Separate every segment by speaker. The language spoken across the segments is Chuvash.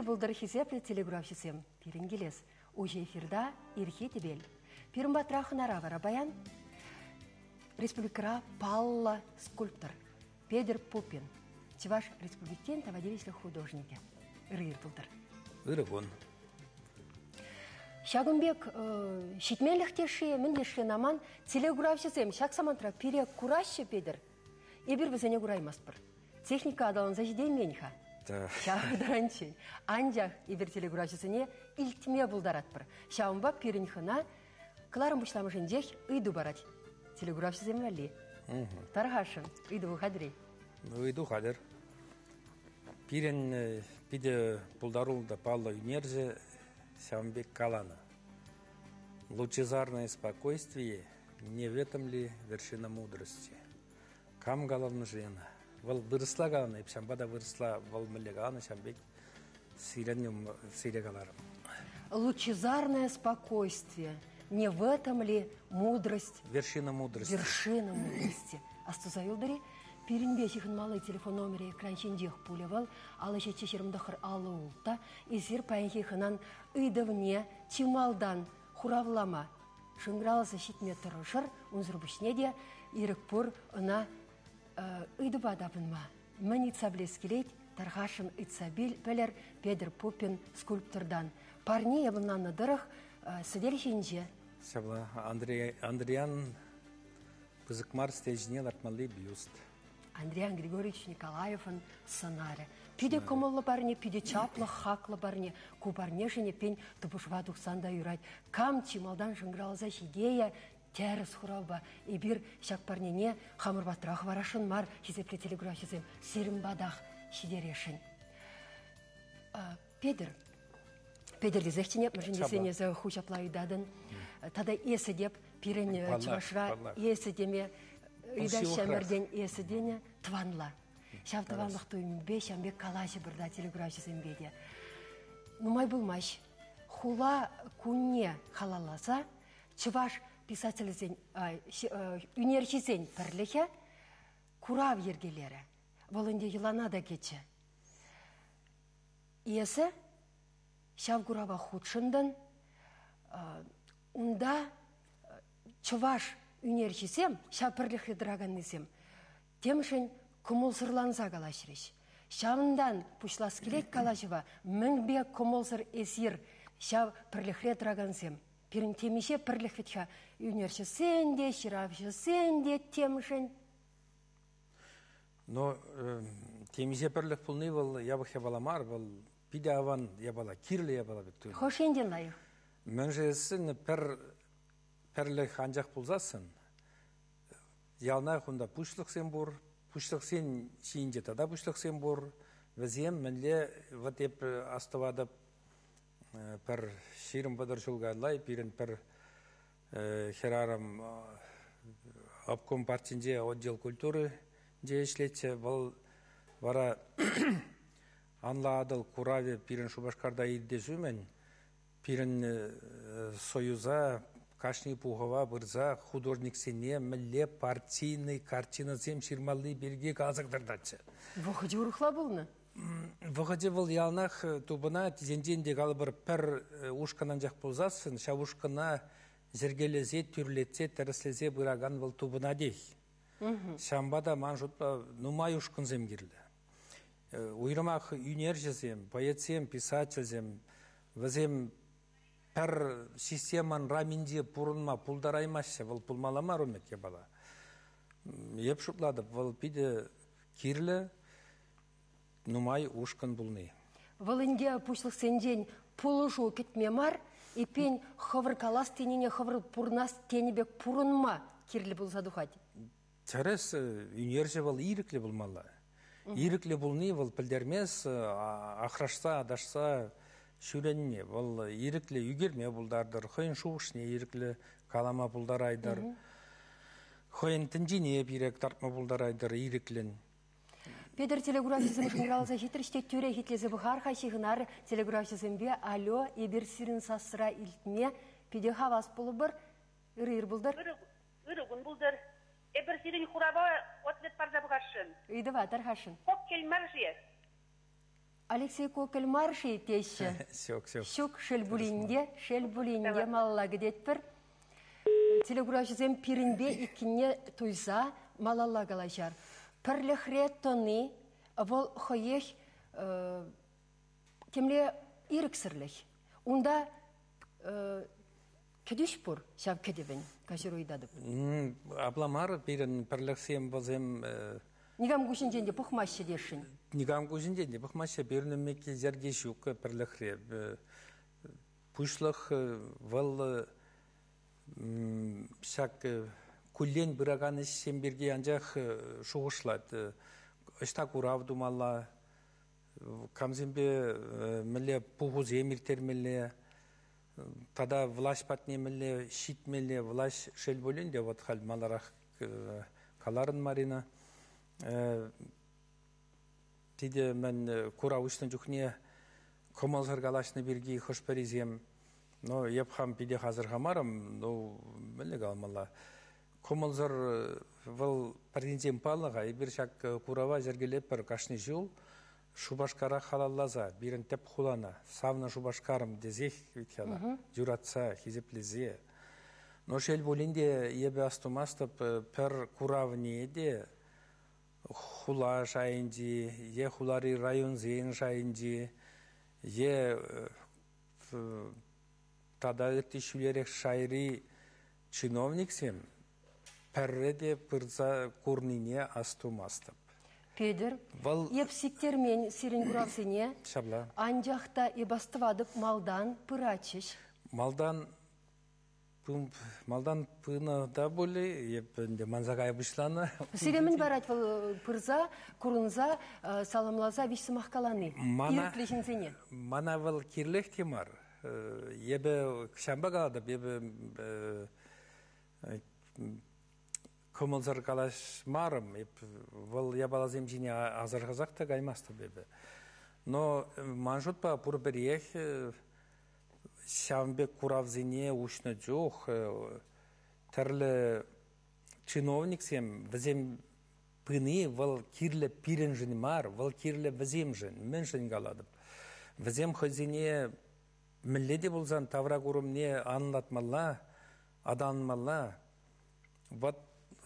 Speaker 1: Ырӑ пултӑр хисеплӗ телеграфҫӑсем, пирӗн килес. Уҫӑ эфирта ирхи тӗпел. Пирӗн патра хӑнара вара паян республикӑра паллӑ скульптор Петӗр Пупин, Чӑваш Республикин тава тивӗҫлӗ художникӗ. Ырӑ ир пултӑр.
Speaker 2: Ырӑ кун.
Speaker 1: Ҫакӑн пек ҫитменлӗх те-ши, мӗн те-ши наман телеграфҫӑсем ҫак самантра пире кураҫҫӗ, Петӗр. Эпир вӗсене кураймастпӑр. Техника аталанса ҫитеймен-ха. Ҫав таранччен. Анчах эпир телеграфҫӑсене илтме пултаратпӑр. Ҫавӑнпа пирӗн хӑна кӑларӑм пуҫламӑшӗнчех ыйту парать телеграфҫӑсем валли. Тархасшӑн, ыйту хатӗр-и?
Speaker 2: Ыйту хатӗр. Пирӗн питӗ пултаруллӑ та паллӑ ӳнерҫӗ ҫавӑн пек каланӑ. Лучезарное спокойствие не в этом ли вершина мудрости? Кам каланӑ-ши ӑна? Вӑл вырӑсла каланӑ, эп ҫавӑнпа та вырӑсла вӑл мӗнле каланӑ, ҫавӑн пек сире каларӑм.
Speaker 1: Лучезарное спокойствие. Не в этом ли мудрость?
Speaker 2: Вершина мудрости.
Speaker 1: Вершина мудрости. Астуса юлтӑр-и? Пирӗнпе ҫыхӑнмалли телефон номерӗ экран ҫинчех пулӗ вӑл. Алӑ ҫиччӗ ҫирӗм тӑхӑр аллӑ улттӑ. Эсир паянхи хӑнан ыйтӑвне чи малтан хуравлама шӑнкӑравласа ҫитме тӑрӑшӑр. Унсӑр пуҫне те ирӗк пур ӑна ыйтупа тапӑнма. Мӗн ыйтса пӗлес килет, тархасшӑн ыйтса пӗлӗр Петӗр Пупин скульптортан. Парне явӑнланнӑ тӑрӑх сӗтел ҫинче.
Speaker 2: Ҫапла, Андриан пысӑк мар стеҫине лартмалли бюст.
Speaker 1: Андриан Григорьевич Николаевӑн сӑнарӗ. Питӗ кӑмӑллӑ парне, питӗ чаплӑ, хаклӑ парне. Ку парнешӗн эппин тупӑшӑва тухсан та юрать. Кам чи малтан шӑнкӑравласа ҫитейӗ, тӗрӗс хуравпа эпир ҫак парнене хамӑр патра хӑварасшӑн мар, хисеплӗ телеграфҫӑсем, сирӗн патах ҫитересшӗн. Петӗр, Петӗр тесех чӗнеп, мӗншӗн тесен эсӗ ху ҫапла ыйтатӑн. Тата эсӗ теп, пирӗн чӑвашра эсӗ теме ыйтаҫҫӗ ӗмӗртен эсӗ тенӗ тӑванла. Ҫав тӑванлӑх туйӑмӗпе ҫавӑн пек калаҫӑпӑр та телеграфҫӑсемпе те. Нумай пулмасть хула кунне халалласа чӑваш писателӗсен ӳнерҫисен пӗрлӗхӗ курав йӗркелерӗ. Вӑл ӗнтӗ йӑлана та кӗчӗ. Эсӗ ҫав курава хутшӑнтӑн. Унта чӑваш ӳнерҫисем, ҫав пӗрлӗхре тӑраканнисем, темшӗн кӑмӑлсӑрланса калаҫрӗҫ. Ҫавӑнтан пуҫлас килет калаҫӑва, мӗнпе кӑмӑлсӑр эсир ҫав пӗрлӗхре тӑракансем? Пирӗн темиҫе пӗрлӗх вӗт-ха ӳнерҫӗсен те, ҫыравҫӑсен те темшӗн.
Speaker 2: Но темиҫе пӗрлӗх пулни вӑл япӑх япала мар, вӑл питӗ аван япала, кирлӗ япала пек туйӑнать.
Speaker 1: Хӑш енчен лайӑх?
Speaker 2: Мӗншӗн пӗр пӗрлӗх анчах пулсассӑн яланах унта пуҫлӑхсем пур, пуҫлӑхсен ҫийӗнче тата пуҫлӑхсем пур. Вӗсем мӗнле, вот эп астӑватӑп, пӗр 20-30 ҫул каялла пирӗн пӗр хӗрарӑм обком партинче отдел культуры ӗҫлетчӗ. Вӑл вара Анлӑ Атӑл куравӗ пирӗн Шупашкарта иртес умӗн пирӗн союза кашни пухӑва пырса художниксене мӗнле партийный картинӑсем ҫырмалли пирки каласа кӑтартатчӗ.
Speaker 1: Вӑхӑчӗ урӑхла пулнӑ.
Speaker 2: Вӑхӑчӗ вӑл яланах тупӑнать. Енчен те калӑпӑр пӗр ушкӑн анчах пулсассӑн ҫав ушкӑна йӗркелесе, тӳрлетсе, тӗрӗслесе пыракан вӑл тупӑнатех. Ҫавӑнпа та ман шутпа нумай ушкӑнсем кирлӗ. Уйрӑмах ӳнерҫӗсем, поэтсем, писательсем вӗсем пӗр системӑн раминче пурӑнма пултараймаҫҫӗ. Вӑл пулмалла мар ун пек япала. Эп шутлатӑп, вӑл питӗ кирлӗ нумай ушкӑн пулни.
Speaker 1: Вӑл ӗнтӗ пуҫлӑхсенчен пулӑшу кӗтме мар, эппин хӑвӑр калас тенине хӑвӑр пурӑнас тенӗ пек пурӑнма кирлӗ пулса тухать.
Speaker 2: Тӗрӗс, ӳнерҫӗ вӑл ирӗклӗ пулмалла. Ирӗклӗ пулни вӑл пӗлтермест ахрашса, аташса ҫӳренине. Вӑл ирӗклӗ ӳкерме пултартӑр, хӑйӗн шухӑшне ирӗклӗ калама пултарайтӑр, хӑйӗн тӗнчине пире кӑтартма пултарайтӑр ирӗклӗн.
Speaker 1: Петӗр телеграфҫӑсем шӑнкӑравласа ҫитрӗҫ те тӳрех итлесе пӑхар-ха ҫыхӑнар телеграфҫӑсемпе. Алло, эпир сирӗн сассӑра илтме питӗ хавас пулӑпӑр. Ырӑ ир пултӑр.
Speaker 3: Ырӑ кун пултӑр. Эпир сирӗн хурава ответ парса пӑхасшӑн.
Speaker 1: Ыйтӑва тархасшӑн.
Speaker 3: Кокель мар-ши?
Speaker 1: Алексей Кокель мар-ши теҫҫӗ.
Speaker 2: Ҫук, ҫук.
Speaker 1: Ҫук, шел пулин те, шел пулин те малалла кӗтетпӗр. Телекуравҫӑсем пирӗнпе иккӗнне туйса малалла калаҫар. Пӗрлӗхре тӑни вӑл хӑех темле ирӗксӗрлӗх. Унта кӗтӳҫ пур ҫав кӗтӗвӗн, каҫару ыйтатӑп.
Speaker 2: Апла мар, пирӗн пӗрлӗхсем вӗсем
Speaker 1: Никам куҫӗнчен те пӑхмаҫҫӗ тесшӗн.
Speaker 2: Никам куҫӗнчен те пӑхмаҫҫӗ. Пирӗн ӗмӗт йӗрки ҫук пӗрлӗхре. Пуҫлӑх вӑл ҫак куллен пыракан ӗҫсем пирки анчах шухӑшлать. Ӑҫта курав тумалла, камсемпе мӗнле пухусем ирттермелле, тата влаҫ патне мӗнле ҫитмелле. Влаҫ, шел пулин те, вот халь маларах каларӑн, Марина, питӗ мӗн курав уҫнӑ чухне кӑмӑлсӑр калаҫнӑ пирки хӑш-пӗрисем, ну, эп хам питех асӑрхамарӑм, ну, мӗнле каламалла, кӑмӑлсӑр вӑл пӗринчен паллӑ-ха, эпир ҫак курава йӗркелетпӗр кашни ҫул Шупашкара халалласа, пирӗн тӗп хулана, савнӑ Шупашкарӑм тесех вӗт-ха, юратса, хисеплесе. Но шел пулин те, эпӗ астумастӑп, пӗр куравне те хула шайӗнчи е хулари районсен шайӗнчи е тата ытти ҫӳлерех шайри чиновниксем пӗрре те пырса курнине астумастӑп.
Speaker 1: Петӗр,
Speaker 2: Вӑл
Speaker 1: эп сиктермен сирӗн куравсене.
Speaker 2: Ҫапла.
Speaker 1: Анчах та эп астӑватӑп, малтан пыратчӗҫ.
Speaker 2: Малтан малтан пынӑ та пулӗ, эп ӗнтӗ манса кая пуҫланӑ.
Speaker 1: Сире мӗн парать вӑл пырса, курӑнса, саламласа виҫ сӑмах калани? Ирӗклӗ ҫынсене.
Speaker 2: Мана вӑл кирлех те мар. Эпӗ ҫавӑнпа калатӑп, эпӗ кӑмӑлсӑр калаҫмарӑм. Эп вӑл япаласем ҫине асӑрхасах та каймастӑп эпӗ. Но ман шутпа пурпӗрех ҫавӑн пек куравсене уҫнӑ чух тӗрлӗ чиновниксем вӗсем пыни вӑл кирлӗ пирӗншӗн мар, вӑл кирлӗ вӗсемшӗн. Мӗншӗн калатӑп? Вӗсем хӑйсене мӗнле те пулсан тавра курӑмне анлатмалла, аталанмалла. Вот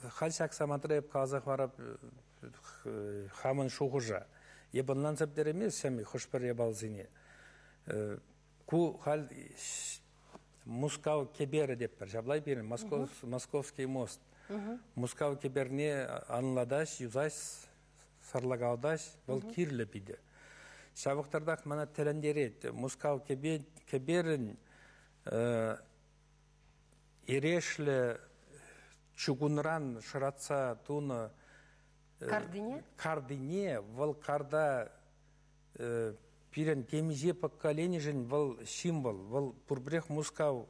Speaker 2: халь ҫак самантра эп каласа хӑварап хамӑн шухӑша. Эп ӑнланса пӗтерейместӗм хӑш-пӗр япаласене. Ку халь Мускав кӗперӗ тетпӗр. Ҫапла пирӗн Московский мост. Мускав кӗперне анлатаҫ, юсаҫ, сарлакалтаҫ, вӑл кирлӗ питӗ. Ҫав вӑхӑтрах мана тӗлӗнтерет. Мускав кӗперӗн эрешлӗ чукунран шӑратса тунӑ
Speaker 1: картине?
Speaker 2: Картине, вӑл карта пирӗн темиҫе поколенишӗн вӑл символ, вӑл пурпӗрех Мускав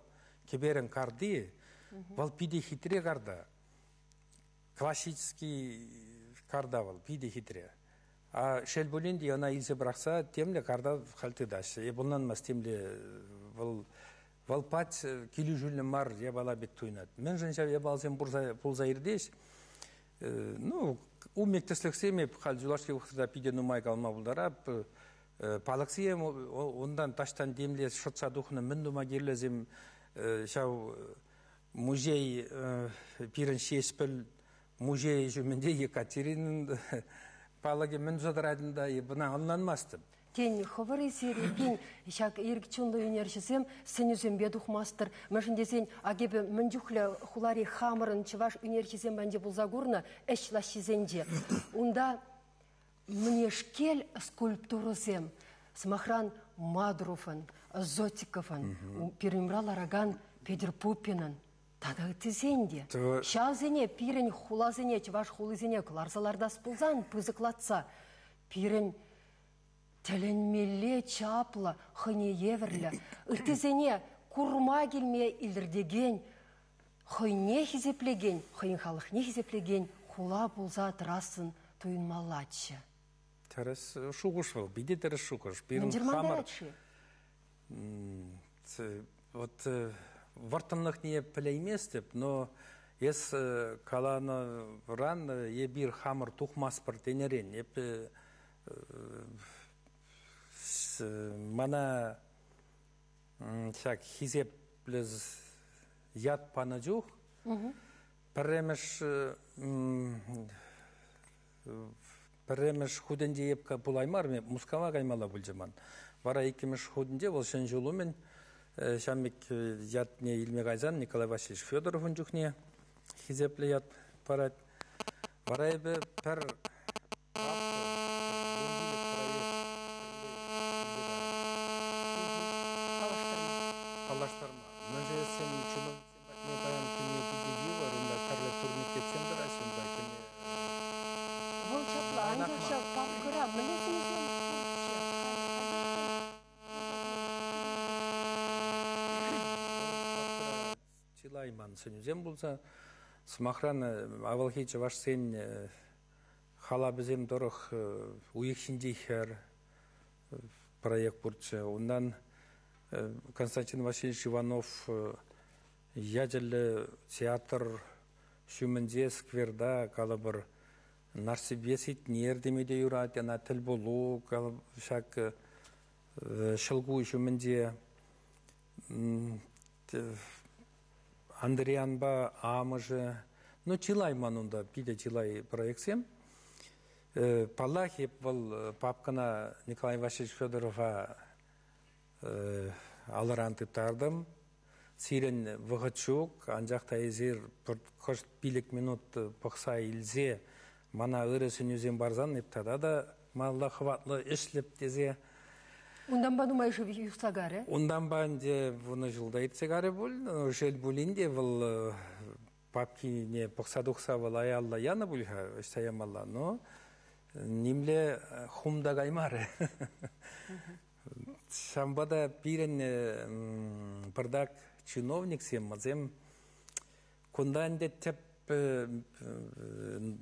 Speaker 2: кӗперӗн карти, вӑл питӗ хитре карта. Классический карта вӑл, питӗ хитре. А шел пулин те, ӑна илсе пӑрахса темле карта халь тытаҫҫӗ. Эп ӑнланмасть темле вӑл вӑл пать килӗшӳллӗ мар япала пек туйӑнать. Мӗншӗн ҫав япаласем пулса иртеҫ? Ну, ун пек тӗслӗхсем эп халь юлашки вӑхӑтра питӗ нумай калма пултарап. Палӑксем унтан таҫтан темле шӑтса тухнӑ мӗн тума кирлӗсем ҫав музей пирӗн Ҫеҫпӗл музейӗ ҫумӗнче Екатеринӑн палӑкӗ мӗн туса тӑрать унта, эп ӑна ӑнланмастӑп.
Speaker 1: Тен, хӑвӑр эсир, эппин, ҫак ирӗк чунлӑ ӳнерҫӗсем сӗнӳсемпе тухмастӑр. Мӗншӗн тесен, ак эпӗ мӗн чухлӗ хулари хамӑрӑн чӑваш ӳнерҫисем патӗнче пулса курнӑ ӗҫ лаҫҫисенче. Унта мӗнешкел скульптурӑсем, сӑмахран, Мадуровӑн, Зотиковӑн, пирӗн умра ларакан Петӗр Пупинӑн тата ыттисен те. Ҫавсене пирӗн хуласене, чӑваш хулисене кӑларса лартас пулсан, пысӑклатса, пирӗн тӗлӗнмелле чаплӑ, хӑйне евӗрлӗ, ыттисене курма килме илӗртекен, хӑйне хисеплекен, хӑйӗн халӑхне хисеплекен хула пулса тӑрассӑн туйӑнмаллаччӗ.
Speaker 2: Тӗрӗс шухӑш вӑл, питӗ тӗрӗс шухӑш.
Speaker 1: Пирӗн хамӑр
Speaker 2: Вот вӑрттӑнлӑхне пӗлейместӗп, но эс каланӑран эпир хамӑр тухмастпӑр тенӗрен эп Мана ҫак хисеплӗ ят панӑ чух пӗрремӗш пӗрремӗш хутӗнче эп пулаймарӑм, Мускава каймалла пулчӗ ман. Вара иккӗмӗш хутӗнче вӑл Ҫӗн ҫул умӗн ҫамрӑк ятне илме кайсан Николай Васильевич Федоров ун чухне хисеплӗ ят парать. Вара эпӗ пӗр паллаштарма. Мӗншӗн тесен чиновниксем патне паян кӗме питӗ йывӑр, унта тӗрлӗ турникетсем тӑраҫҫӗ, унта кӗме
Speaker 1: Вӑл ҫапла, анчах ҫав папкӑра мӗнле сӗнӳсем пурччӗ?
Speaker 2: Чылай ман сӗнӳсем пулса, сӑмахран, авалхи чӑвашсен халапӗсем тӑрӑх Уйӑх ҫинчи хӗр проект пурччӗ. Унтан Константин Васильевич Иванов ячӗллӗ театр ҫумӗнче скверта, калӑпӑр, Нарсипе Ситнер теме те юрать, ӑна тӗлпулу ҫак ҫӑлкуҫ ҫумӗнче Андрианпа амӑшӗ, ну, чылай ман унта, питӗ чылай проектсем. Паллах, эп вӑл папкӑна Николай Васильевич Федорова алӑран тыттартӑм. Сирӗн вӑхӑт ҫук, анчах та эсир кӑшт 5 минут пӑхса илсе мана ырӑ сӗнӳсем парсан эп тата та малалла хӑватлӑ ӗҫлӗп тесе.
Speaker 1: Унтанпа нумай шыв юхса карӗ?
Speaker 2: Унтанпа ӗнтӗ 10 ҫулта иртсе карӗ пуль. Шел пулин те вӑл папкине пӑхса тухса вӑл аялла янӑ пуль-ха, ӑҫта ямалла, но нимле хум та каймарӗ. Ҫавӑнпа та пирӗн пӑртак чиновниксем, вӗсем кунта ӗнтӗ тӗп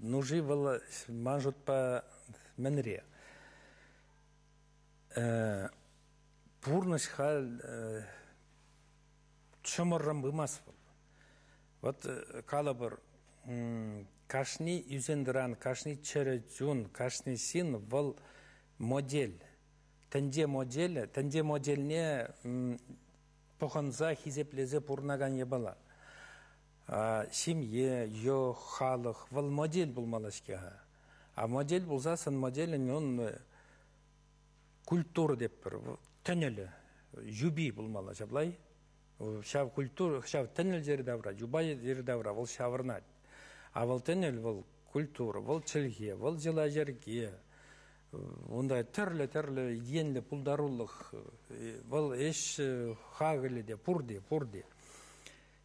Speaker 2: нуши вӑл ман шутпа мӗнре? Пурнӑҫ халь чӑмӑррӑн пымасть вӑл. Вот калӑпӑр, кашни ӳсен-тӑран, кашни чӗрӗ чун, кашни ҫын вӑл модель. Тӗнче моделӗ, тӗнче модельне пӑхӑнса, хисеплесе пурӑнакан япала. Ҫемье, йӑх, халӑх вӑл модель пулмалла-ҫке-ха. А модель пулсассӑн моделӗн он культура тетпӗр, тӗнӗлӗ, юпи пулмалла ҫапла-и? Ҫав культура, ҫав тӗнӗл йӗри-тавра, юпа йӗри-тавра вӑл ҫаврӑнать. А вӑл тӗнӗл, вӑл культура, вӑл чӗлхе, вӑл йӑла-йӗрке, унта тӗрлӗ-тӗрлӗ енлӗ пултарулӑх, вӑл ӗҫ хакӑлӗ те пурте, пурте.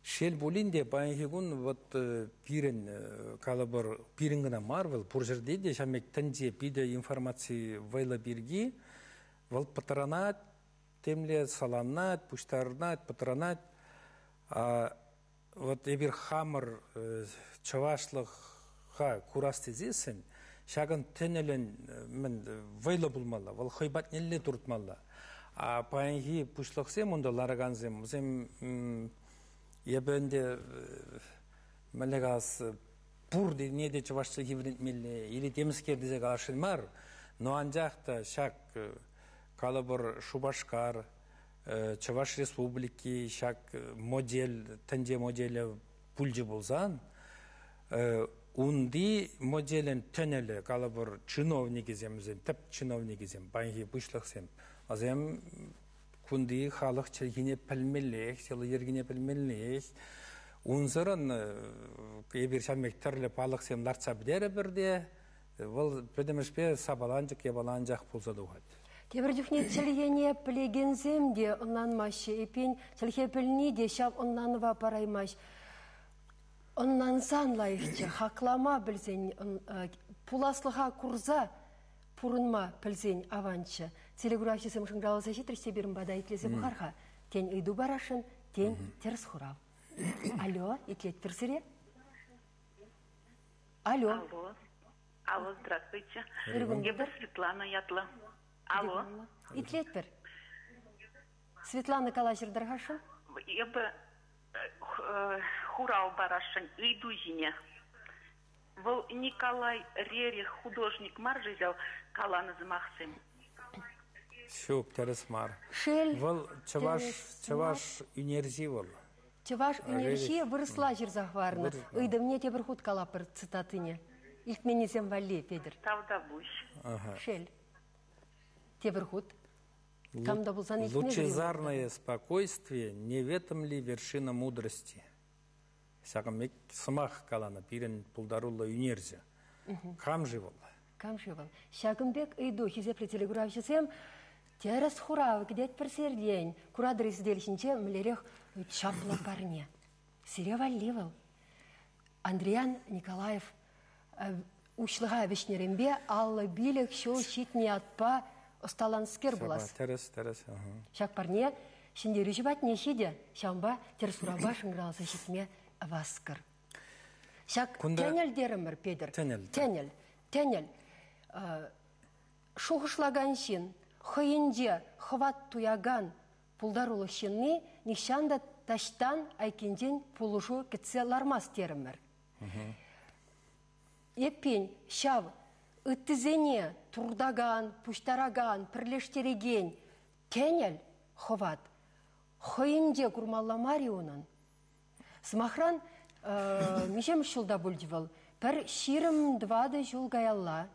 Speaker 2: Шел пулин те, паянхи кун вот пирӗн, калӑпӑр, пирӗн кӑна мар вӑл, пур ҫӗрте те ҫав пек тӗнче питӗ информаци вӑйлӑ пирки вӑл пӑтранать, темле саланать, пуҫтарӑнать, пӑтранать. Вот эпир хамӑр чӑвашлӑха курас тесессӗн ҫакӑн тӗнӗлӗн мӗн вӑйлӑ пулмалла, вӑл хӑй патнелле туртмалла. А паянхи пуҫлӑхсем, унта ларакансем, вӗсем эпӗ ӗнтӗ мӗнле калас, пур тенине те чӑваш чӗлхи вӗрентмелле или темскер тесе каласшӑн мар, но анчах та ҫак калӑпӑр Шупашкар, Чӑваш Республики ҫак модель, тӗнче моделӗ пулчӗ пулсан, унти моделӗн тӗнӗлӗ, калӑпӑр, чиновникӗсем, вӗсен тӗп чиновникӗсем, паянхи пуҫлӑхсем, вӗсем кунти халӑх чӗлхине пӗлмеллех, йӑли-йӗркине пӗлмеллех. Унсӑрӑн эпир ҫав пек тӗрлӗ палӑксем лартса пӗтерӗпӗр те, вӑл пӗтӗмӗшпе сапаланчӑк япала анчах пулса тухать.
Speaker 1: Тепӗр чухне чӗлхене пӗлекенсем те ӑнланмаҫҫӗ. Эппин, чӗлхе пӗлни те ҫав ӑнланӑва параймасть. Ӑнлансан лайӑхчӗ, хаклама пӗлсен, пуласлӑха курса пурӑнма пӗлсен аванччӗ. Телекуравҫӑсем шӑнкӑравласа ҫитрӗҫ те пирӗн пата итлесе пӑхар-ха. Тен, ыйту парасшӑн, тен, тӗрӗс хурав. Алло, итлетпӗр сире. Алло.
Speaker 4: Алло. Алло, здравствуйте. Эпӗ Светлана ятлӑ. Алло.
Speaker 1: Итлетпӗр. Светлана калаҫӑр-тӑр-ха
Speaker 4: Эпӗ хурав парасшӑн ыйту ҫине. Вӑл Николай Рерих художник мар-ши ҫав каланӑ сӑмахсем?
Speaker 2: Ҫук, тӗрӗс мар.
Speaker 1: Шел.
Speaker 2: Вӑл чӑваш чӑваш ӳнерҫи вӑл.
Speaker 1: Чӑваш ӳнерҫи вырӑсла ҫырса хӑварнӑ. Ыйтӑвне тепӗр хут калапӑр цитатине. Илтменнисем валли, Петӗр.
Speaker 4: Тавтапуҫ.
Speaker 1: Шел. Тепӗр хут. Кам та пулсан илтме
Speaker 2: Лучезарное спокойствие не в этом ли вершина мудрости? Ҫакӑн пек сӑмах каланӑ пирӗн пултаруллӑ ӳнерҫӗ. Кам-ши вӑл?
Speaker 1: Кам-ши вӑл? Ҫакӑн пек ыйту, хисеплӗ телекуравҫӑсем, тӗрӗс хурав кӗтетпӗр сиртен. Куратӑр-и сӗтел ҫинче мӗнлерех чаплӑ парне. Сире валли вӑл. Андриян Николаев уҫлӑха вӗҫнӗренпе 55 ҫул ҫитнӗ ятпа ӑсталанскер пулас.
Speaker 2: Тӗрӗс, тӗрӗс.
Speaker 1: Ҫак парне ҫӗнтерӳҫӗ патне ҫитӗ. Ҫавӑнпа тӗрӗс хуравпа шӑнкӑравласа ҫитме васкӑр. Ҫак тӗнӗл терӗмӗр, Петӗр.
Speaker 2: Тӗнӗл.
Speaker 1: Тӗнӗл. Тӗнӗл. Шухӑшлакан ҫын, хӑйӗнче хӑват туякан пултарулӑх ҫынни нихҫан та таҫтан айккинчен пулӑшу кӗтсе лармасть терӗмӗр. Эппин, ҫав ыттисене туртакан, пуҫтаракан, пӗрлештерекен тӗнӗл хӑват хӑйӗнче курмалла мар-и унӑн? Сӑмахран, миҫемӗш ҫулта пулчӗ вӑл? Пӗр 24 ҫул каялла,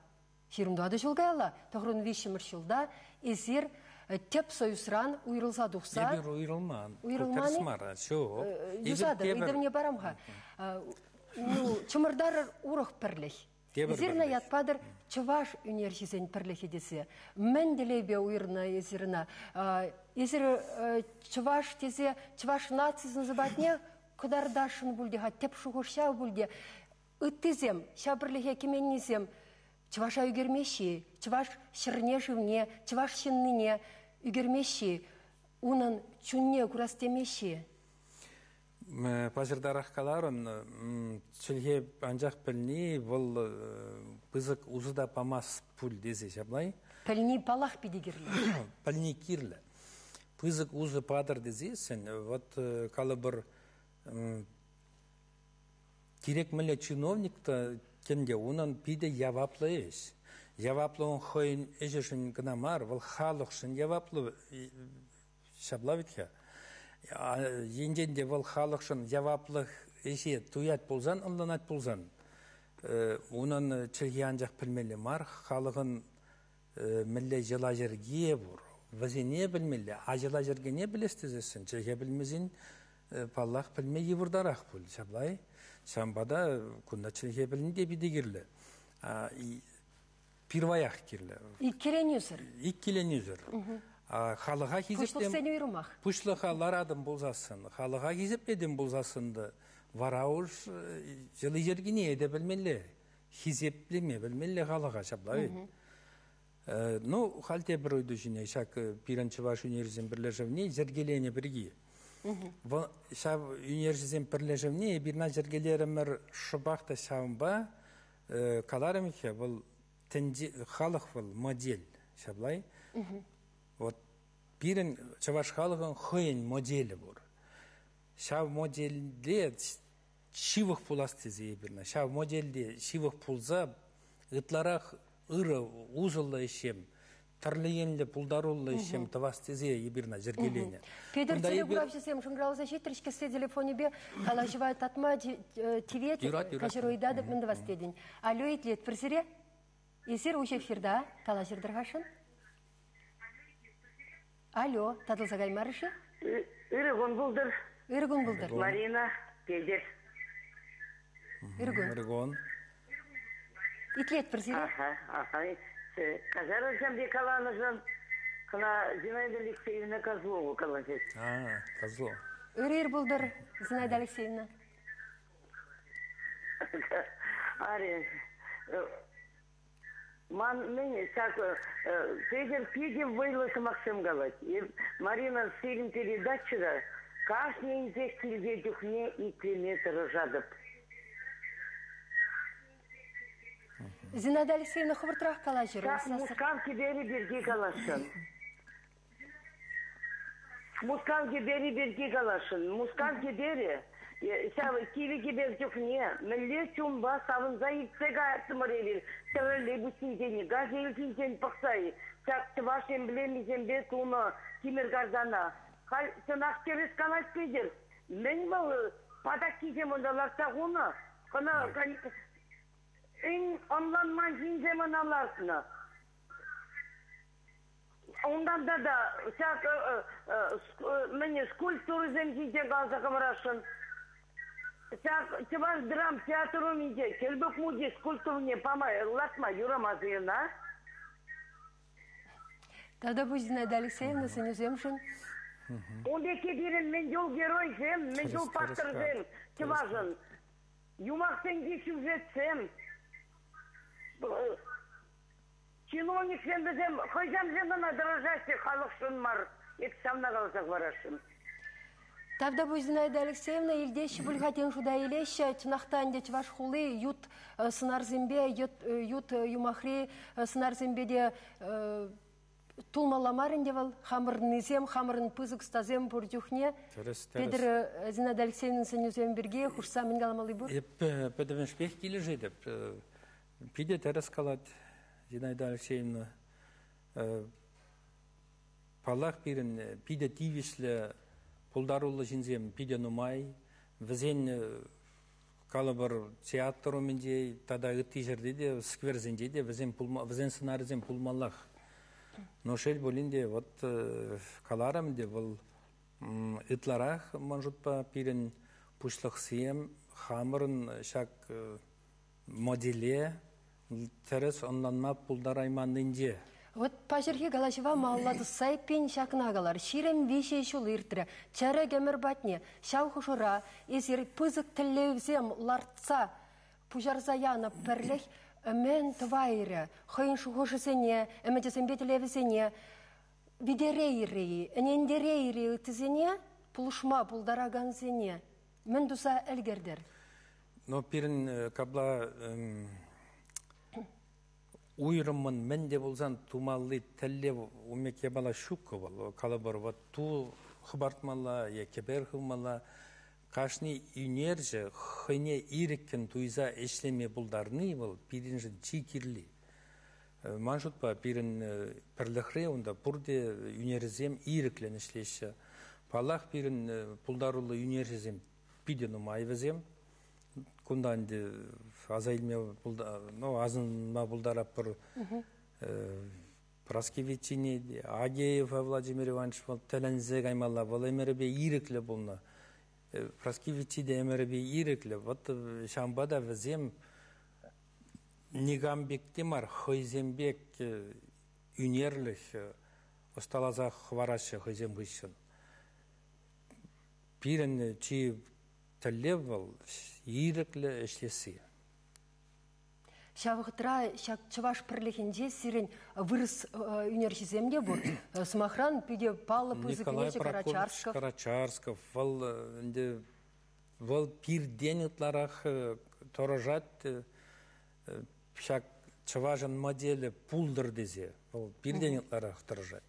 Speaker 1: 24 ҫул каялла, 93-мӗш ҫулта эсир тӗп союзран уйрӑлса тухса...
Speaker 2: Эпир уйрӑлман.
Speaker 1: Уйрӑлман-и?
Speaker 2: Тӗрӗс мар, ҫук.
Speaker 1: Юсатӑр, ыйтӑвне парам-ха. Ну, чӑмӑртарӑр урӑх пӗрлӗх. Эсир ӑна ят патӑр чӑваш ӳнерҫисен пӗрлӗхӗ тесе. Мӗн тӗллевпе уйӑрнӑ эсир ӑна? Эсир чӑваш тесе чӑваш наци сӑн-сӑпатне кӑтартасшӑн пуль те-ха, тӗп шухӑш ҫав пуль те. Ыттисем, ҫав пӗрлӗхе кӗменнисем чӑваша ӳкермеҫҫӗ-и? Чӑваш ҫӗрне-шывне, чӑваш ҫыннине ӳкермеҫҫӗ-и? Унӑн чунне курас темеҫҫӗ-и?
Speaker 2: Паҫӑртарах каларӑн, чӗлхе анчах пӗлни вӑл пысӑк усӑ та памасть пуль тесе ҫапла-и?
Speaker 1: Пӗлни паллах питӗ кирлӗ.
Speaker 2: Пӗлни кирлӗ. Пысӑк усӑ патӑр тесессӗн, вот калӑпӑр, кирек мӗнле чиновник та тем те унӑн питӗ яваплӑ ӗҫ. Яваплӑ он хӑйӗн ӗҫӗшӗн кӑна мар, вӑл халӑхшӑн яваплӑ Ҫапла вӗт-ха. Енчен те вӑл халӑхшӑн яваплӑх ӗҫе туять пулсан, ӑнланать пулсан, унӑн чӗлхи анчах пӗлмелле мар, халӑхӑн мӗнле йӑла-йӗрки пур, вӗсене пӗлмелле. А йӑла-йӗркене пӗлес тесессӗн чӗлхе пӗлмесен, паллах, пӗлме йывӑртарах пуль. Ҫапла-и? Ҫавӑнпа та кунта чӗлхе пӗлни те питӗ кирлӗ. Пирваях кирлӗ.
Speaker 1: Иккӗленӳсӗр.
Speaker 2: Иккӗленӳсӗр. Халӑха хисеплем...
Speaker 1: Пуҫлӑхсен уйрӑмах.
Speaker 2: Пуҫлӑха ларатӑм пулсассӑн, халӑха хисеплетӗм пулсассӑн та вара уж йӑли-йӗркине те пӗлмелле, хисеплеме пӗлмелле халӑха ҫапла ведь. Ну, халь тепӗр ыйту ҫине ҫак пирӗн чӑваш ӳнерҫисен пӗрлешӗвне йӗркеленӗ пирки. Вӑл ҫав ӳнерҫӗсен пӗрлешӗвне эпир на йӗркелерӗмӗр шӑпах та ҫавӑнпа каларӑм-ха, вӑл тӗнче халӑх вӑл модель ҫапла-и? Вот пирӗн чӑваш халӑхӑн хӑйӗн моделӗ пур. Ҫав модельте ҫывӑх пулас тесе эпир ҫав модельте ҫывӑх пулса ытларах ырӑ, усӑллӑ ӗҫсем, тӗрлӗ енлӗ пултаруллӑ ӗҫсем тӑвас тесе эпир йӗркеленӗ.
Speaker 1: Петӗр телекуравҫӑсем шӑнкӑравласа ҫитрӗҫ кӗсье телефонӗпе калаҫӑва татма тивет. Каҫару ыйтатӑп, мӗн тӑвас тетӗн. Алло, итлетпӗр сире. Эсир уҫӑ эфирта калаҫӑр-тӑр-хашӑн. Алло, татӑлса каймарӗ-ши?
Speaker 5: Ырӑ кун пултӑр.
Speaker 1: Ырӑ кун пултӑр.
Speaker 5: Марина, Петӗр.
Speaker 1: Ырӑ кун.
Speaker 2: Ырӑ кун.
Speaker 1: Итлетпӗр сире.
Speaker 5: Аха, аха. Каҫарӑрсем те каланӑшӑн кӑна Зинаида Алексеевна Козлова калаҫать.
Speaker 2: А, Козлов.
Speaker 1: Ырӑ ир пултӑр, Зинаида Алексеевна.
Speaker 5: Аре, ман мӗн ҫак Петӗр питӗ вӑйлӑ сӑмахсем калать. Марина сирӗн передачӑра кашнинчех килте чухне итлеме тӑрӑшатӑп.
Speaker 1: Зинаида Алексеевна хӑвӑртрах калаҫӑр.
Speaker 5: Ҫак Мускав кӗперӗ пирки каласшӑн. Мускав кӗперӗ пирки каласшӑн. Мускав кӗперӗ. Ҫав кивӗ кӗпер чухне мӗнле чунпа савӑнса иртсе каяттӑмӑр эпир троллейбус ҫинчен, газель ҫинчен пӑхса ҫак чӑваш эмблемисемпе тунӑ тимӗр картана. Халь чӑнах тӗрӗс калать Петӗр. Мӗн вӑл патаккисем унта лартса хунӑ? Ӑна ӑнланман ҫынсем ӑна лартнӑ. Унтан тата ҫак мӗн скульптурӑсем ҫинчен каласа хӑварасшӑн. Ҫак чӑваш драм театр умӗнче Кӗлпук мучи скульптурине пама лартма юрамасть-и ӑна?
Speaker 1: Тата пуҫ Зинаида Алексеевна сӗнӳсемшӗн.
Speaker 5: Ун пекки пирӗн мӗн чул геройсем, мӗн чул паттӑрсем чӑвашӑн. Юмахсенчи сюжетсем. Чиновниксем вӗсем хӑйсемшӗн кӑна тӑрӑшаҫҫӗ, халӑхшӑн мар. Эп ҫавна каласа хӑварасшӑн.
Speaker 1: Тавтапуҫ, Зинаида Алексеевна, илтеҫҫӗ пуль-ха тен шута илеҫҫӗ. Чӑнах та ӗнтӗ чӑваш хули ют сӑнарсемпе, ют юмахри сӑнарсемпе те тулмалла мар ӗнтӗ вӑл. Хамӑрӑннисем, хамӑрӑн пысӑк ӑстасем пур чухне.
Speaker 2: Тӗрӗс, тӗрӗс.
Speaker 1: Петӗр Зинаида Алексеевнӑн сӗнӳсем пирки хушса мӗн каламалли пур?
Speaker 2: Эп пӗтӗмӗшпех килӗшетӗп. Питӗ тӗрӗс калать Зинаида Алексеевна. Паллах, пирӗн питӗ тивӗҫлӗ пултаруллӑ ҫынсем питӗ нумай. Вӗсен, калӑпӑр, театр умӗнче тата ытти ҫӗрте те, скверсенче те вӗсем пулма, вӗсен сӑнарӗсем пулмаллах. Но шел пулин те, вот каларӑм ӗнтӗ, вӑл ытларах, ман шутпа, пирӗн пуҫлӑхсем хамӑрӑн ҫак моделе тӗрӗс ӑнланма пултарайманнинче.
Speaker 1: Вот паҫӑрхи калаҫӑва малалла тӑсса эппин ҫакна калар. 23 ҫул иртрӗ. Чӗрӗк ӗмӗр патне. Ҫав хушӑра эсир пысӑк тӗллевсем лартса пуҫарса янӑ пӗрлӗх мӗн тӑвайрӗ? Хӑйӗн шухӑшӗсене, ӗмӗчӗсемпе тӗллевӗсене витерейрӗ-и, ӗнентерейрӗ-и ыттисене, пулӑшма пултаракансене? Мӗн туса ӗлкӗртӗр?
Speaker 2: Но пирӗн капла уйрӑммӑн мӗн те пулсан тумалли тӗллев умек япала ҫуккӑ вӑл. Калӑпӑр, вот ту хӑпартмалла е кӗпер хывмалла. Кашни ӳнерҫӗ хӑйне ирӗккӗн туйса ӗҫлеме пултарни вӑл пирӗншӗн чи кирли. Ман шутпа, пирӗн пӗрлӗхре унта пурте ӳнерӗсем ирӗклӗн ӗҫлеҫҫӗ. Паллах, пирӗн пултаруллӑ ӳнерҫӗсем питӗ нумай вӗсем. Кунта ӗнтӗ аса илме, ну, асӑнма пултаратпӑр. Праски Виттине, Агеева Владимир Иванович вӑл тӗлӗнсе каймалла. Вӑл ӗмӗрӗпе ирӗклӗ пулнӑ. Праски Витти те ӗмӗрӗпе ирӗклӗ. Вот ҫавӑнпа та вӗсем никам пек те мар, хӑйсем пек ӳнерлӗх ӑсталаса хӑвараҫҫӗ хӑйсем хыҫҫӑн. Пирӗн чи тӗллев вӑл ирӗклӗ ӗҫлесси.
Speaker 1: Ҫав вӑхӑтра ҫак чӑваш пӗрлӗхӗнче сирӗн вырӑс ӳнерҫисем те пур. Сӑмахран, питӗ паллӑ пысӑк
Speaker 2: Николай
Speaker 1: ӳнерҫӗ
Speaker 2: Прокопьевич
Speaker 1: Карачарсков.
Speaker 2: Карачарсков вӑл ӗнтӗ вӑл пиртен ытларах тӑрӑшать ҫак чӑвашӑн моделӗ пултӑр тесе. Вӑл пиртен ытларах тӑрӑшать.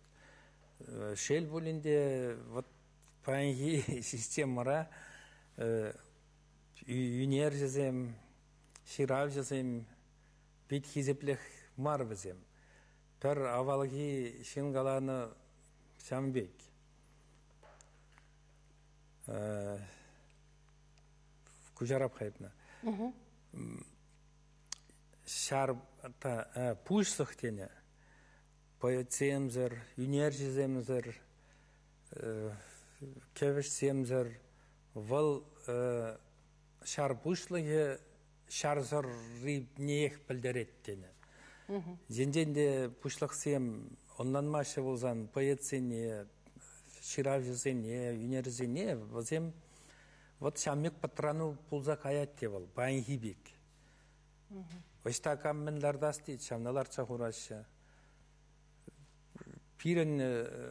Speaker 2: Шел пулин те, вот паянхи системӑра ӳнерҫӗсем, ҫыравҫӑсем пит хисеплех мар вӗсем. Пӗр авалхи ҫын каланӑ ҫавӑн пек. Куҫарап хайпна. Ҫар пуҫлӑх тенӗ поэтсемсӗр, ӳнерҫӗсемсӗр, кӗвӗҫсемсӗр вӑл ҫар пуҫлӑхӗ ҫарсӑрринех пӗлтерет тенӗ. Енчен те пуҫлӑхсем ӑнланмаҫҫӗ пулсан поэтсене, ҫыравҫӑсене, ӳнерсене вӗсем вот ҫав пек пӑтрану пулса каять те вӑл паянхи пек. Ӑҫта кам мӗн лартас тет, ҫавна лартса хураҫҫӗ. Пирӗн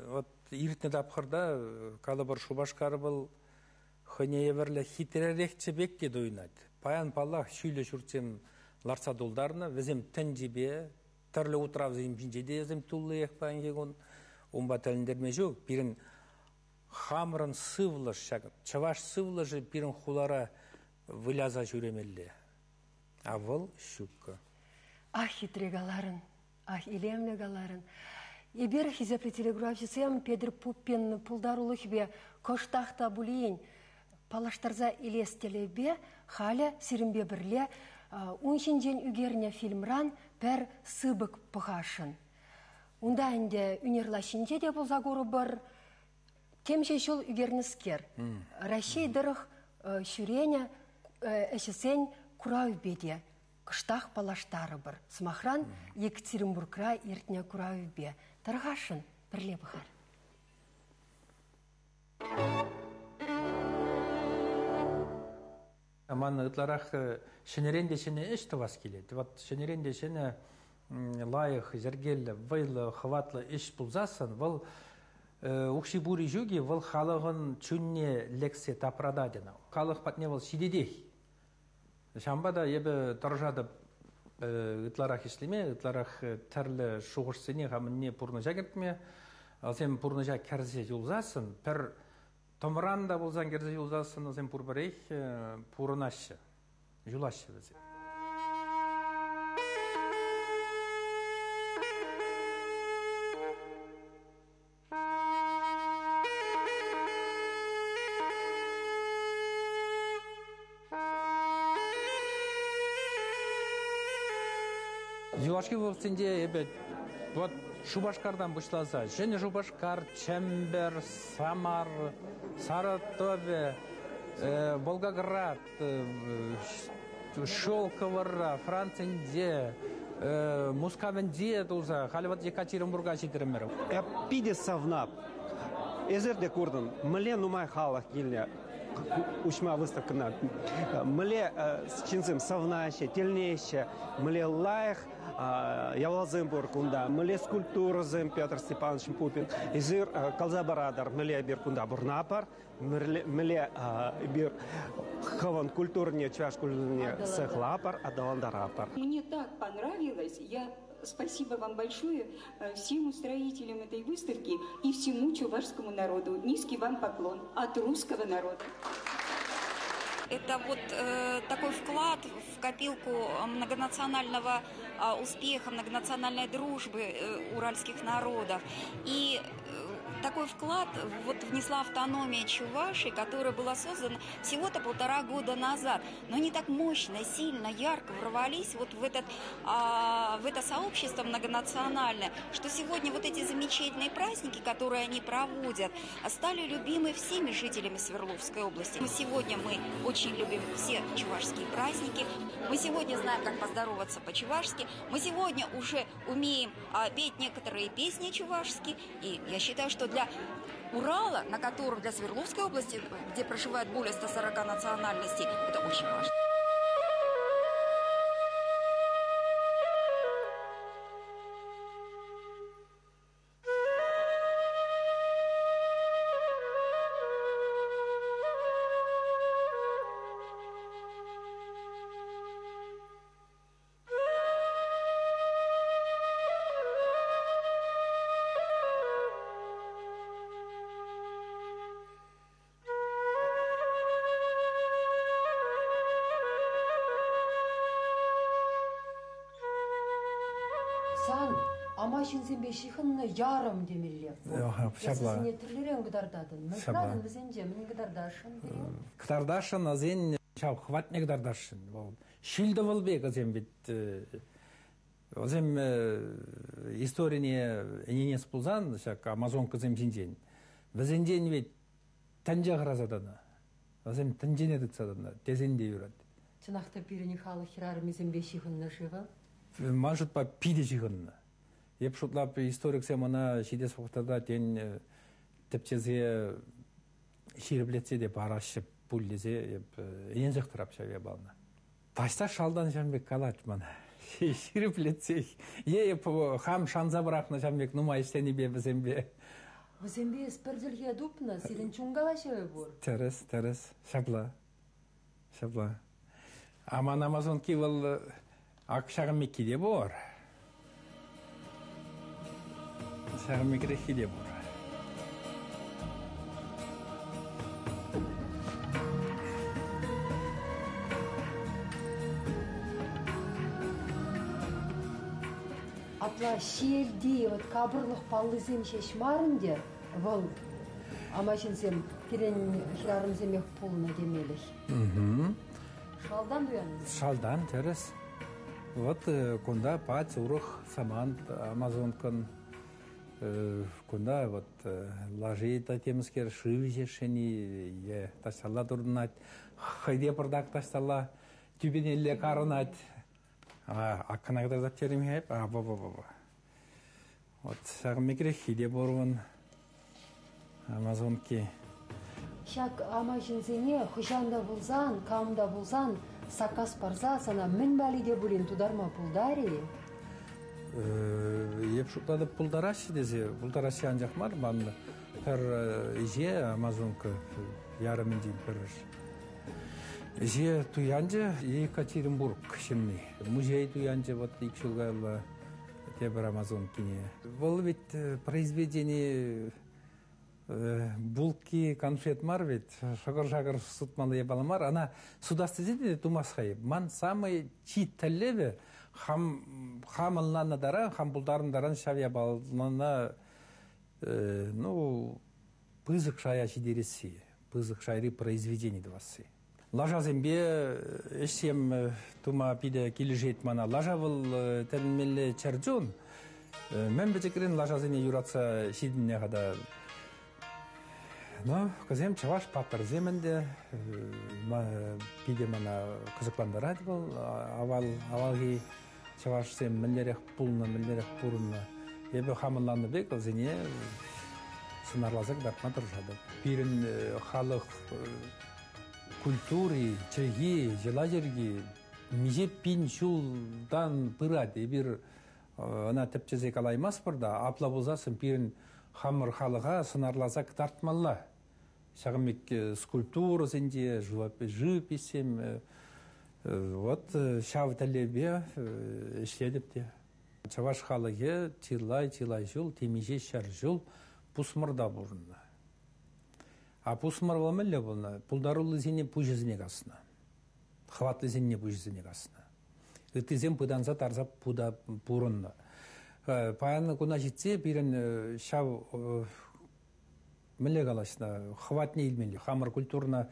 Speaker 2: вот иртнӗ тапхӑрта, калӑпӑр, Шупашкар вӑл хӑйне евӗрлӗ хитререх пек те туйӑнать. Паян, паллах, ҫӳллӗ ҫуртсем лартса тултарнӑ. Вӗсем тӗнчипе, тӗрлӗ утравсем ҫинче те вӗсем туллиех паянхи кун. Унпа тӗлӗнтерме ҫук. Пирӗн Хамӑрӑн сывлӑш ҫак чӑваш сывлӑшӗ пирӗн хулара выляса ҫӳремелле. А вӑл ҫуккӑ.
Speaker 1: Ах, хитре каларӑн, ах, илемлӗ каларӑн. Эпир, хисеплӗ телеграфҫӑсем, Петӗр Пупин пултарулӑхӗпе кӑштах та пулин паллаштарса илес тӗллевпе халӗ сирӗнпе пӗрле ун ҫинчен ӳкернӗ фильмран пӗр сыпӑк пӑхасшӑн. Унта ӗнтӗ ӳнер лаҫҫинче те пулса курӑпӑр. Темиҫе ҫул ӳкернӗскер Раҫҫей тӑрӑх ҫӳренӗ ӗҫӗсен куравӗпе те кӑштах паллаштарӑпӑр. Сӑмахран, Екатеринбургра иртнӗ куравӗпе. Тархасшӑн, пӗрле пӑхар.
Speaker 2: Ман ытларах ҫӗнӗрен те ҫӗнӗ ӗҫ тӑвас килет. Вот ҫӗнӗрен те ҫӗнӗ лайӑх, йӗркеллӗ, вӑйлӑ, хӑватлӑ ӗҫ пулсассӑн вӑл укҫи пури ҫук-и, вӑл халӑхӑн чунне лексе тапратать ӑна. Халӑх патне вӑл ҫитетех. Ҫавӑнпа та эпӗ тӑрӑшатӑп ытларах ӗҫлеме, ытларах тӗрлӗ шухӑшсене хамӑнне пурнӑҫа кӗртме. Вӗсем пурнӑҫа кӗрсе юлсассӑн, пӗр тӑмран та пулсан кӗрсе юлсассӑн вӗсем пурпӗрех пурӑнаҫҫӗ, юлаҫҫӗ вӗсем. Юлашки вӑхӑтсенче эпӗ вот Шупашкартан пуҫласа Ҫӗнӗ Шупашкар, Чӗмпӗр, Самар, Сарӑтӑвӗ, Волгоград, Щелковӑра, Францинче, Мускавӗнче туса, халӗ вот Екатеринбурга ҫитрӗмӗр.
Speaker 6: Эп питӗ савнап. Эсир те куртӑн, мӗнле нумай халӑх килнӗ уҫма выставкӑна. Мӗнле ҫынсем савнаҫҫӗ, тӗлнеҫҫӗ, мӗнле лайӑх япаласем пур кунта, мӗнле скульптурӑсем Петр Степанович Пупин. Эсир каласа паратӑр, мӗнле эпир кунта пурӑнатпӑр, мӗнле эпир хӑвӑн культурине, чӑваш культурине сыхлапӑр, аталантаратпӑр.
Speaker 7: Мне так понравилось, я спасибо вам большое всем устроителям этой выставки и всему чувашскому народу. Низкий вам поклон от русского народа.
Speaker 8: Это вот такой вклад в копилку многонационального успеха, многонациональной дружбы уральских народов. И такой вклад вот внесла автономия Чувашии, которая была создана всего-то 1,5 года назад. Но они так мощно, сильно, ярко ворвались вот в это сообщество многонациональное, что сегодня вот эти замечательные праздники, которые они проводят, стали любимы всеми жителями Свердловской области. Сегодня мы очень любим все чувашские праздники. Мы сегодня знаем, как поздороваться по-чувашски. Мы сегодня уже умеем петь некоторые песни чувашские. И я считаю, что для Урала, на котором для Свердловской области, где проживает более 140 национальностей, это очень важно.
Speaker 1: Сан ама ҫынсемпе ҫыхӑннӑ ярӑм темелле. Эсӗсене тӗрлӗрен кӑтартатӑн. Мӗн кӑтартӑн вӗсенче? Мӗн кӑтартасшӑн?
Speaker 2: Кӑтартасшӑн, ӑсен ҫав хӑватне кӑтартасшӑн. Вӑл ҫил-тӑвӑл пек ӑсем ведь. Вӗсем историне ӗненес пулсан, ҫак амазонкӑсем ҫинчен, вӗсенчен ведь тӗнче хӑраса тӑнӑ. Вӗсем тӗнчене тытса тӑнӑ тесен те юрать.
Speaker 1: Чӑнах та пирӗн халӑх хӗрарӑмӗсемпе ҫыхӑннӑ-ши вӑл?
Speaker 2: Ман шутпа питӗ ҫыхӑннӑ. Эп шутлап, историксем ӑна ҫитес вӑхӑтра тен тӗпчесе ҫирӗплетсе те параҫҫӗ пуль тесе эп ӗненсех тӑрап ҫав япалана. Таҫта шалтан ҫавӑн пек калать мана. Ҫирӗплетсех. Е эп хам шанса пӑрахнӑ ҫавӑн пек нумай ӗҫленипе вӗсемпе.
Speaker 1: Вӗсемпе эс пӗр чӗлхе тупнӑ, сирӗн чун калаҫӑвӗ пур.
Speaker 2: Тӗрӗс, тӗрӗс. Ҫапла. Ҫапла. Аман Амазонки вӑл ак ҫакӑн мекки те пур. Ҫакӑн мекреххи те пур.
Speaker 1: Апла ҫиелти вот капӑрлӑх паллисем ҫеҫ мар ӗнтӗ вӑл ама ҫынсем пирӗн хӗрарӑмсемех пулнӑ темелӗх. Шалтан туяннӑ.
Speaker 2: Шалтан, тӗрӗс. Вот кунта пать урӑх самант Амазонкӑн. Кунта вот лаши та темскер шыв ӗҫесшӗн-и е таҫталла туртӑнать. Хӑй те пӑртак таҫталла тӳпенелле карӑнать. Аккана кӑтартать терӗм-и? А, во-во-во. Вот ҫакӑн пекреххи те пур ун Амазонки.
Speaker 1: Ҫак ама ҫынсене хӑҫан та пулсан, кам та пулсан саккас парса сана мӗн валли те пулин тутарма пултарӗ-и?
Speaker 2: Эп шутлатӑп пултараҫҫӗ тесе, пултараҫҫӗ анчах мар, ман пӗр ӗҫе Амазонка ярӑмӗнчен пӗр ӗҫе туянчӗ Екатеринбург ҫынни. Музей туянчӗ вот ик ҫул каялла тепӗр Амазонкине. Вӑл ведь произведени булки конфет мар ведь, шӑкӑр-шакӑр сутмалли япала мар. Ана сутас тесе те тумас-ха. Ман самый чи тӗллевӗ хам хам ӑнланнӑ таран, хам пултарнӑ таран ҫав япалана ну, пысӑк шая ҫитересси, пысӑк шайри произведени тӑвасси. Лашасемпе ӗҫсем тума питӗ килӗшет мана. Лаша вӑл тӗлӗнмелле чӗрчун. Мӗн пӗчӗкрен лашасене юратса ҫитӗннӗ-ха та. Но кӑсем чӑваш паттӑрсем ӗнтӗ. Питӗ мана кӑсӑклантарать вӑл. Авал, авалхи чӑвашсем мӗнлерех пулнӑ, мӗнлерех пурӑннӑ. Эпӗ хам ӑнланнӑ пек вӗсене сӑнарласа кӑтартма тӑрӑшатӑп. Пирӗн халӑх культури, чӗлхи, йӑла-йӗрки миҫе пин ҫултан пырать. Эпир ӑна тӗпчесе калаймастпӑр та, апла пулсассӑн пирӗн хамӑр халӑха сӑнарласа кӑтартмалла. Ҫакӑн пек скульптурӑсенче, живописьсем, вот ҫав тӗллевпе ӗҫлетӗп те. Чӑваш халӑхӗ чылай-чылай ҫул, темиҫе ҫӗр ҫул пусмӑрта пурӑннӑ. А пусмӑр вӑл мӗнле пулнӑ? Пултаруллисене пуҫӗсене каснӑ. Хӑватлисене пуҫӗсене каснӑ. Ыттисем пытанса тарса пурӑннӑ. Паян куна ҫитсе пирӗн ҫав мӗнле калаҫнӑ, хӑватне илмелле. Хамӑр культурӑна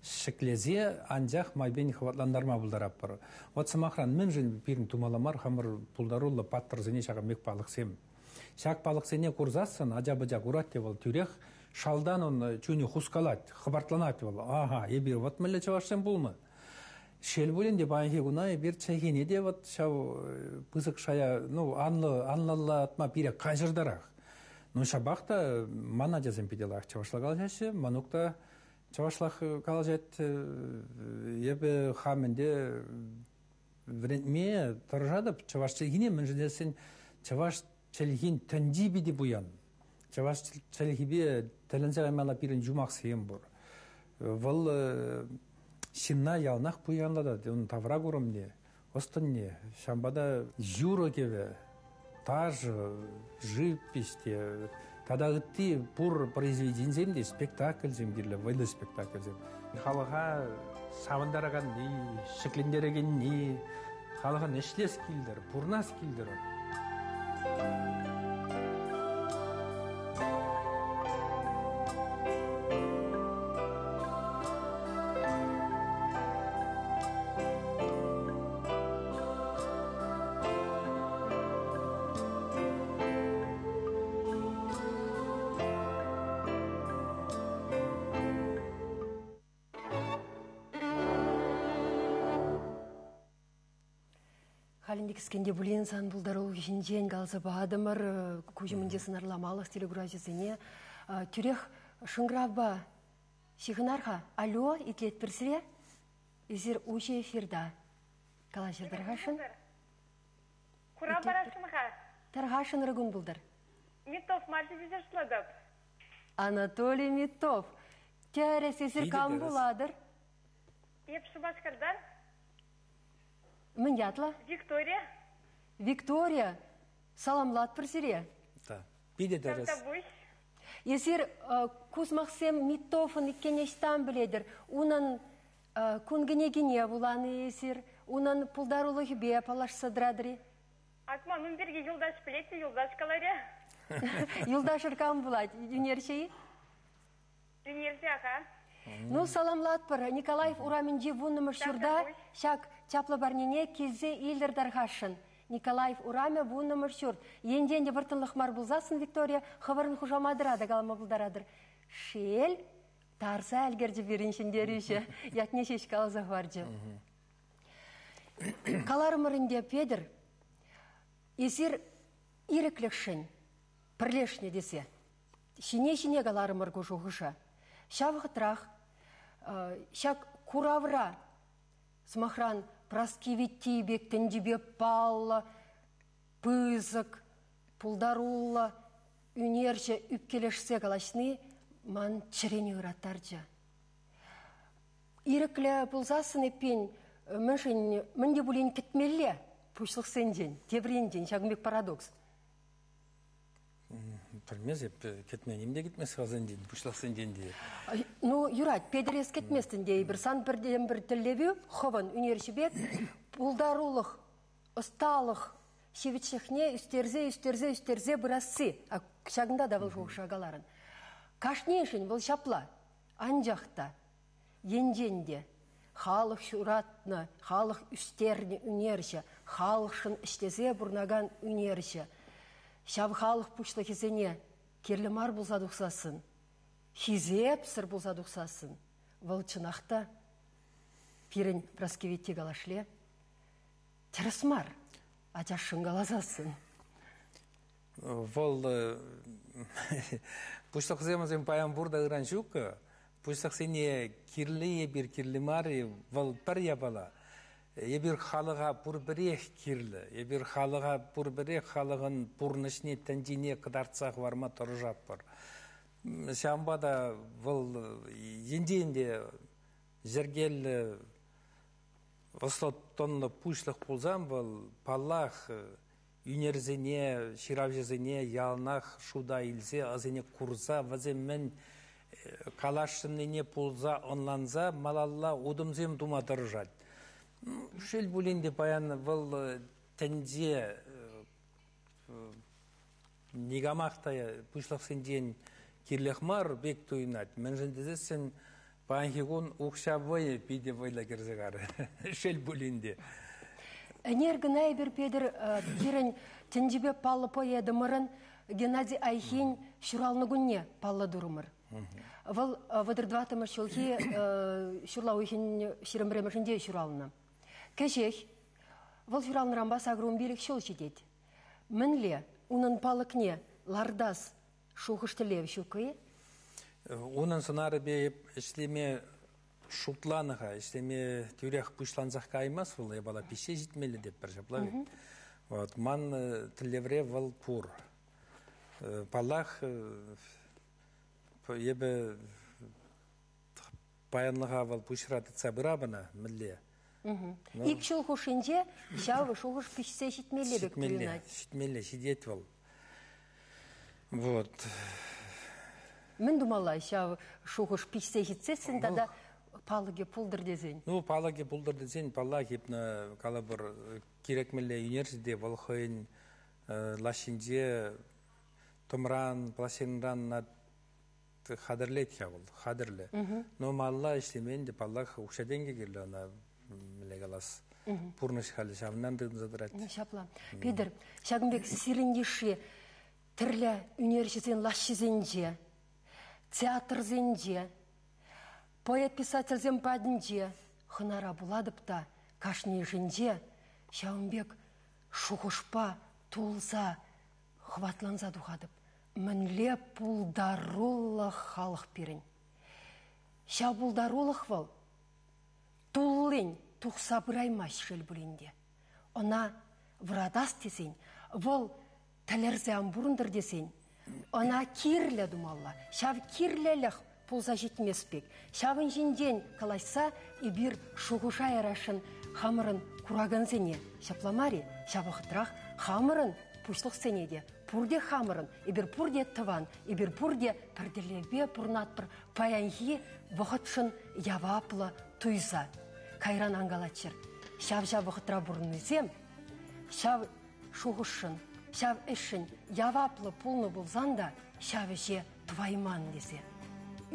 Speaker 2: ҫӗклесе анчах майпен хӑватлантарма пултаратпӑр. Вот сӑмахран, мӗншӗн пирӗн тумалла мар хамӑр пултаруллӑ паттӑрсене ҫакӑн пек палӑксем? Ҫак палӑксене курсассӑн ача-пӑча курать те вӑл тӳрех шалтан он чунӗ хускалать, хӑпартланать вӑл. Ага, эпир вот мӗнле чӑвашсем пулнӑ. Шел пулин те паянхи куна эпир чӗлхене те вот ҫав пысӑк шая, ну, анлӑ, анлӑлатма пире каҫӑртарах. Ну, ҫапах та ман ачасем питӗ лайӑх чӑвашла калаҫаҫҫӗ, мӑнук та чӑвашлах калаҫать. Эпӗ хам ӗнтӗ вӗрентме тӑрӑшатӑп чӑваш чӗлхине, мӗншӗн тесен чӑваш чӗлхин тӗнчи питӗ пуян. Чӑваш чӗлхипе тӗлӗнсе каймалла пирӗн юмахсем пур. Вӑл ҫынна яланах пуянлатать, ун тавра курӑмне, ӑс-тӑнне. Ҫавӑнпа та юрӑ-кӗвӗ, ташӑ, живопись те тата ытти пур произведенисем те спектакльсем кирлӗ, вӑйлӑ спектакльсем. Халӑха савӑнтараканни, ҫӗклентерекенни, халӑхӑн ӗҫлес килтӗр, пурӑнас килтӗр.
Speaker 1: Халӗ кӗскен те пулин сан пултарулӑх ҫинчен каласа патӑмӑр. Куҫ умӗнче сӑнарламалӑх телекуравҫӑсене. Тӳрех шӑнкӑравпа ҫыхӑнар-ха. Алло, итлетпӗр сире. Эсир уҫӑ эфирта. Калаҫӑр тархасшӑн.
Speaker 3: Курав парасшӑн-ха.
Speaker 1: Тархасшӑн ырӑ кун пултӑр.
Speaker 3: Митов мар тесе шутлатӑп.
Speaker 1: Анатолий Митов. Тӗрӗс, эсир кам пулатӑр?
Speaker 3: Эп Шупашкартан.
Speaker 1: Мӗн ятлӑ?
Speaker 3: Виктория.
Speaker 1: Виктория, саламлатпӑр сире.
Speaker 2: Да, питӗ тӗрӗс.
Speaker 1: Эсир ку сӑмахсем Митовӑн иккенне ӑҫтан пӗлетӗр? Унӑн кун кӗнекине вуланӑ эсир, унӑн пултарулӑхӗпе паллашса тӑратӑр-и?
Speaker 3: Ак ман ун пирки юлташ пӗлет те юлташ каларӗ.
Speaker 1: Юлташӑр кам пулать? Ӳнерҫӗ-и?
Speaker 3: Ӳнерҫӗ, аха.
Speaker 1: Ну, саламлатпӑр. Николаев урамӗнчи вуннӑмӗш ҫурта ҫак чаплӑ парнене килсе илтӗр тархасшӑн. Николаев урамӗ вуннӑмӗш ҫурт. Енчен те вӑрттӑнлӑх мар пулсассӑн, Виктория, хӑвӑрӑн хушаматӑра та калама пултаратӑр. Шел, тарса ӗлкӗрчӗ пирӗн ҫӗнтерӳҫӗ. Ятне ҫеҫ каласа хӑварчӗ. Каларӑмӑр ӗнтӗ, Петӗр, эсир ирӗклӗхшӗн пӗрлешнӗ тесе ҫине-ҫине каларӑмӑр ку шухӑша. Ҫав вӑхӑтрах ҫак куравра, сӑмахран, Праски Витти пек тӗнчипе паллӑ, пысӑк, пултаруллӑ ӳнерҫӗ ӳпкелешсе калаҫни ман чӗрене ыраттарчӗ. Ирӗклӗ пулсассӑн эппин мӗншӗн мӗн те пулин кӗтмелле пуҫлӑхсенчен, тепринчен ҫакӑн пек парадокс.
Speaker 2: Пӗлмес эп, кӗтме ним те кӗтмест вӗсенчен, пуҫлӑхсенчен те.
Speaker 1: Ну, юрать, Петӗр эс кӗтместӗн тейӗпӗр. Сан пӗртен-пӗр тӗллевӳ хӑвӑн ӳнерҫӗ пек пултарулӑх, ӑсталӑх ҫивӗчлӗхне ӳстерсе, ӳстерсе, ӳстерсе пырасси. Ҫакӑнта та вӑл шухӑша каларӑн. Кашнийӗшӗн вӑл ҫапла. Анчах та енчен те халӑх ҫуратнӑ, халӑх ӳстернӗ ӳнерҫӗ, халӑхшӑн ӗҫлесе пурӑнакан ӳнерҫӗ ҫав халӑх пуҫлӑхӗсене кирлӗ мар пулса тухсассӑн, хисепсӗр пулса тухсассӑн, вӑл чӑнах та пирӗн Праски Витти калашле тӗрӗс мар, ачашшӑн каласассӑн.
Speaker 2: Вӑл пуҫлӑхсем вӗсем паян пур та ыран ҫук. Пуҫлӑхсене кирлӗ эпир, кирлӗ мар-и, вӑл пӗр япала. Эпир халӑха пурпӗрех кирлӗ. Эпир халӑха пурпӗрех халӑхӑн пурнӑҫне, тӗнчине кӑтартса хӑварма тӑрӑшатпӑр. Ҫавӑнпа та вӑл енчен те йӗркеллӗ ӑслӑ-тӑнлӑ пуҫлӑх пулсан вӑл, паллах, ӳнерсене, ҫыравҫӑсене яланах шута илсе, ӑсене курса, вӗсем мӗн каласшӑннине пулса ӑнланса малалла утӑмсем тума тӑрӑшать. Шел пулин те паян вӑл тӗнче никамах та пуҫлӑхсенчен кирлех мар пек туйӑнать. Мӗншӗн тесессӗн паянхи кун укҫа вӑйӗ питӗ вӑйлӑ кӗрсе карӗ. Шел пулин те.
Speaker 1: Ӗнер кӑна эпир, Петӗр, пирӗн тӗнчипе паллӑ поэтӑмӑрӑн Геннадий Айхин ҫуралнӑ кунне паллӑ турӑмӑр. Вӑл вӑтӑр тӑваттӑмӗш ҫулхи ҫурла уйӑхӗн ҫирӗмремӗшӗнче ҫуралнӑ. Кӗҫех вӑл ҫуралнӑранпа 85 ҫул ҫитет. Мӗнле унӑн палӑкне лартас шухӑш-тӗллев ҫук-и?
Speaker 2: Унӑн сӑнарӗпе ӗҫлеме шутланӑ-ха. Ӗҫлеме тӳрех пуҫлансах каймасть вӑл, япала пиҫсе ҫитмелле тетпӗр ҫапла ведь. Вот, ман тӗллевре вӑл пур. Паллах, эпӗ паянлӑха вӑл пуҫра тытса пыра ӑна, мӗнле.
Speaker 1: Ик ҫул хушшинче ҫав шухӑш пиҫсе ҫитмелле пек туйӑнать.
Speaker 2: Ҫитмелле, ҫитет вӑл. Вот.
Speaker 1: Мӗн тумалла ҫав шухӑш пиҫсе ҫитсессӗн тата палӑкӗ пултӑр тесен?
Speaker 2: Ну, палӑкӗ пултӑр тесен, паллах, эпнӗ калӑпӑр, кирек мӗнле ӳнерҫӗ те вӑл хӑйӗн лаҫҫинче тӑмран, пластинран хатӗрлет-ха вӑл, хатӗрлӗ. Но малалла ӗҫлемен те, паллах, укҫа-тенкӗ кирлӗ ӑна, мӗнле калас, пурнӑҫ халӗ ҫавӑнтан тытӑнса тӑрать.
Speaker 1: Ҫапла. Петӗр, ҫакӑн пек сирӗн йышши тӗрлӗ ӳнерҫӗсен лаҫҫисенче, театрсенче, поэт-писательсем патӗнче хӑнара пулатӑп та кашнийӗшӗнче ҫавӑн пек шухӑшпа тулса хӑватланса тухатӑп. Мӗнле пултаруллӑ халӑх пирӗн. Ҫав пултарулӑх вӑл туллин тухса пыраймасть шел пулин те. Ӑна вӑратас тесен, вӑл тӗлӗрсе ан пурӑнтӑр тесен, ӑна кирлӗ тумалла. Ҫав кирлӗлӗх пулса ҫитмест пек. Ҫавӑн ҫинчен калаҫса эпир шухӑша ярасшӑн хамӑрӑн куракансене. Ҫапла мар-и? Ҫав вӑхӑтрах хамӑрӑн пуҫлӑхсене те пурте хамӑрӑн, эпир пурте тӑван, эпир пурте пӗр тӗллевпе пурӑнатпӑр. Паянхи вӑхӑтшӑн яваплӑ туйса. Кайран ан калаччӑр. Ҫав-ҫав вӑхӑтра пурӑннисем ҫав шухӑшшӑн, ҫав ӗҫшӗн яваплӑ пулнӑ пулсан та ҫав ӗҫе тӑвайман тесе.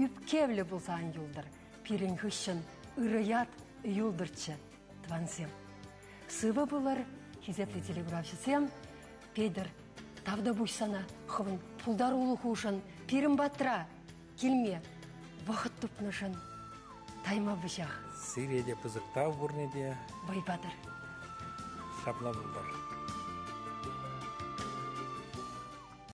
Speaker 1: Ӳпкевлӗ пулса ан юлтӑр, пирӗн хыҫҫӑн ырӑ ят юлтӑрччӗ, тӑвансем. Сывӑ пулӑр, хисеплӗ телекуравҫӑсем. Петӗр, тавтапуҫ сана хӑвӑн пултарулӑхушӑн пирӗн патра килме вӑхӑт тупнӑшӑн тайма пуҫах.
Speaker 2: Сире те пысӑк тав пурне те.
Speaker 1: Вӑй патӑр.
Speaker 2: Ҫапла пултӑр.